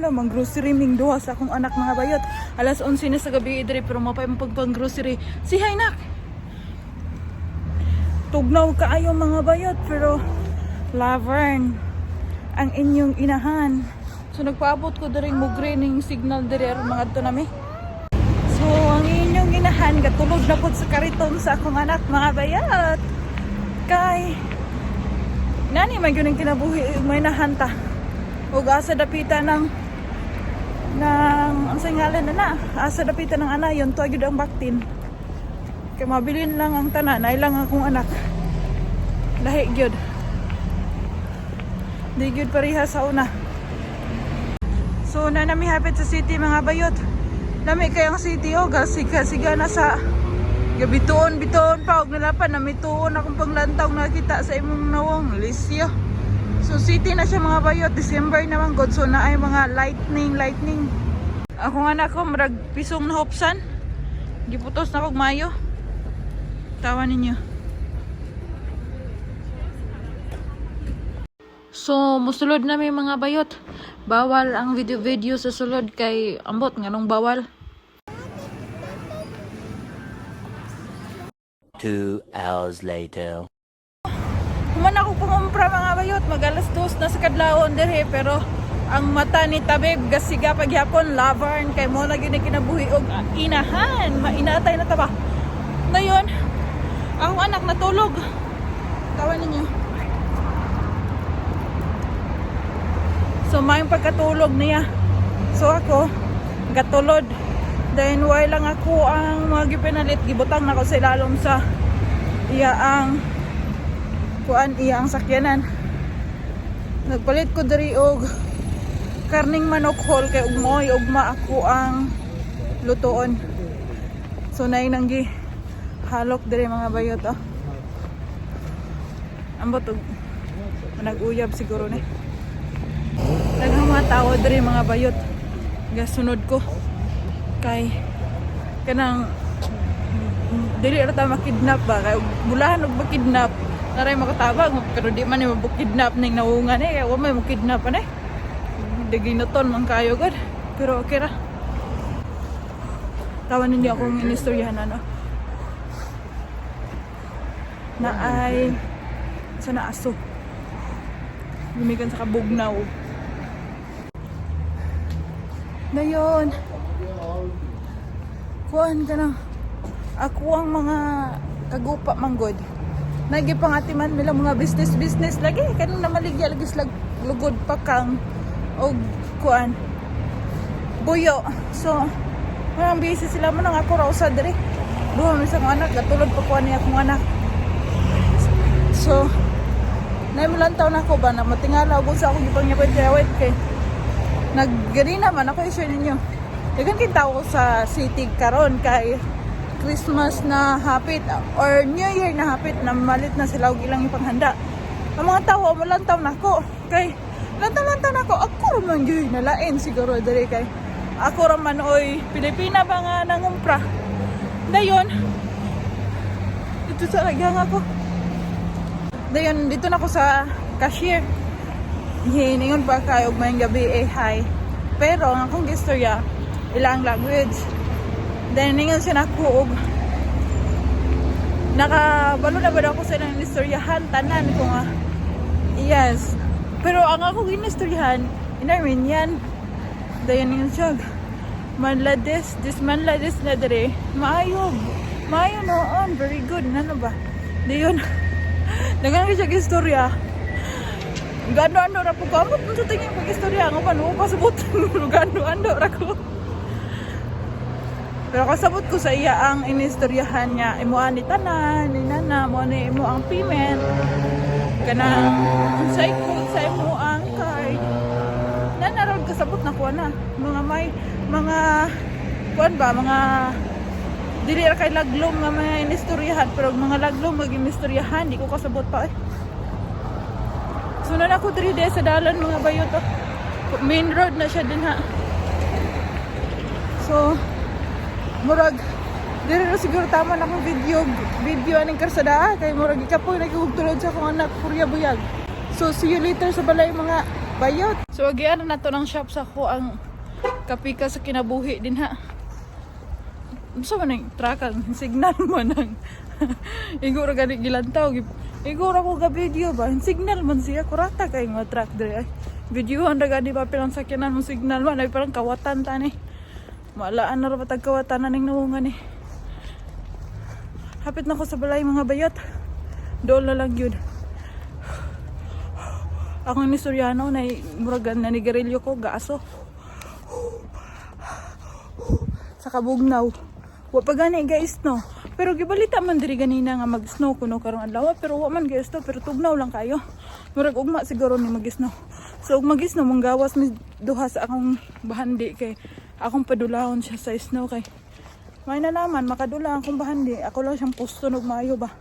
No, mang grocery ming duha sa akong anak, mga bayot. Alas 11 na sa gabi diri pero mapay mo pagpang grocery. Si hi, nak. Tugnaw kaayo, mga bayot, pero lavern ang inyong inahan. So nagpaabot ko diri mo greening signal diri aron mangadto nami. So ang inyong inahan gatulog na pod sa kariton sa akong anak, mga bayot. Kay nani man gyud ang kinabuhi may nahanta. Ug asa dapita ng ang ngalan na na asa dapita ng anayon to gyud ang baktin. Kay mabilin lang ang tanan, ay lang akong anak. Lahi gyud. Di gyud pareha sa una. So na nami hapit sa city, mga bayot. Lami kay ang city oh, gasiga siga na sa gabituon bituon pa og nalapan namituon akong panglantaw nakita sa imong nawong lisyo. So city na siya, mga bayot, December naman god, so na ay mga lightning lightning. Ako nga anak ko murag pisong na hopsan. Giputos na kog mayo. Tawa ninyo. So, musulod na mi, mga bayot. Bawal ang video-video sa sulod kay ambot nganong bawal. 2 hours later. Human ako pangumpra, mga bayot, mag alas 2 na sa kadlawon dire pero ang mata ni Tabib gasiga pagyapon lavarn kay mo na gyud ni kinabuhi og inahan, mainatay na ta ba. Ngayon, akong anak natulog. Tawa ninyo. So may pagkatulog niya. So ako gatulod. Then while lang ako ang mga gipinalit gibutang nako sa ilalom sa iya ang kuan, iya ang sakyanan. Nagpalit ko diri og karning manok whole kay ugmoy ugma ako ang lutoon. So nay nang gi halok diri, mga bayot, oh. Ambot og nag-uyab siguro ni. Daghang mga tao diri, mga bayot. Gasunod ko kay kanang dili ra ta makidnap ba kay bulahan og makidnap naray makatabang, pero di man ni mabukidnap ning nawungan eh, kay wa may mokidnap ani diginuton man kayo gud, pero okay ra. Tawa ninyo akong inistoryahan ano na ay sa naaso gumikan sa kabugnaw dayon kuan ka na ako ang mga kagupa manggod nagipangatiman nila mga business business lagi kanang namaligya lagi sila lugod pa kang og kuan buyo. So parang busy sila mo nang ako ra usa diri duha man sa akong anak gatulog pa kuan niya akong anak. So naimulantaw na ako ba na matingala og sa akong gipangyawit-yawit kay nagganina man ako i-share ninyo. Daghan kay tao sa city karon kay Christmas na hapit or New Year na hapit na malit na sila og ilang ipanghanda. Ang mga tao molantaw nako kay lantaw-lantaw nako, ako ra man gyud nalain siguro diri kay ako ra man oy Pilipina ba nga nangumpra. Dayon dito sa lagang ako. Dayon dito na ako sa cashier. Hiningon pa kayo og maayong gabi eh, hi. Pero ang akong istorya ilang language. Then ningon siya nako og nakabalo na ba daw ako sa ilang istoryahan tanan ko nga yes. Pero ang akong inistoryahan in Armenian. Dayon ningon siya Manlades, this Manlades na dire. Maayo. Maayo noon, very good. Nano ba? Dayon. Daghang siya istorya. Gano-ano ra po ko. Amot sa tingin pag istorya nga pa no pasabot. Gano-ano ra ko. Pero kasabot ko sa iya ang inistoryahan niya. Imo ani tanan, ni nana, mo ani imo ang payment. Kanang unsay code sa imo ang card. Nana ron kasabot na ko na. Mga may mga kuan ba, mga dili ra kay laglom nga mga inistoryahan, pero mga laglom mag inistoryahan di ko kasabot pa eh. So na ako diri sa dalan, mga bayot, oh. Main road na siya din ha. So murag diri ra siguro tama na akong video video aning karsada kay murag ikapoy naghugtulod sa akong anak purya buyag. So see you later sa balay, mga Bayot. So agian na nato ng shop sa ko ang kapika sa kinabuhi din ha. Unsa man ang truck ang signal man ang igo ra gani gilantaw. Igo ra ko ga video ba, signal man siya. Kurata kay mga truck dre ay videohan ra gani ba pilang sakyanan mo, signal man ay parang kawatan tani. Malaan na ra batag kawatan na ning nawongan ni. Hapit na ko sa balay, mga bayot. Dool na lang yun. Ako ni Soriano na muragan na ni garilyo ko gaaso sa kabugnaw. Wa pa gani guys, no. Pero gibalita man diri ganina nga mag-snow kuno karong adlaw, pero wa man guys to, pero tugnaw lang kayo. Murag ugma siguro ni mag-snow. So ug mag-snow, manggawas mi duha sa akong bahandi kay akong padulahon siya sa snow kay may nalaman makadula akong bahandi. Ako lang siyang pusto og maayo ba.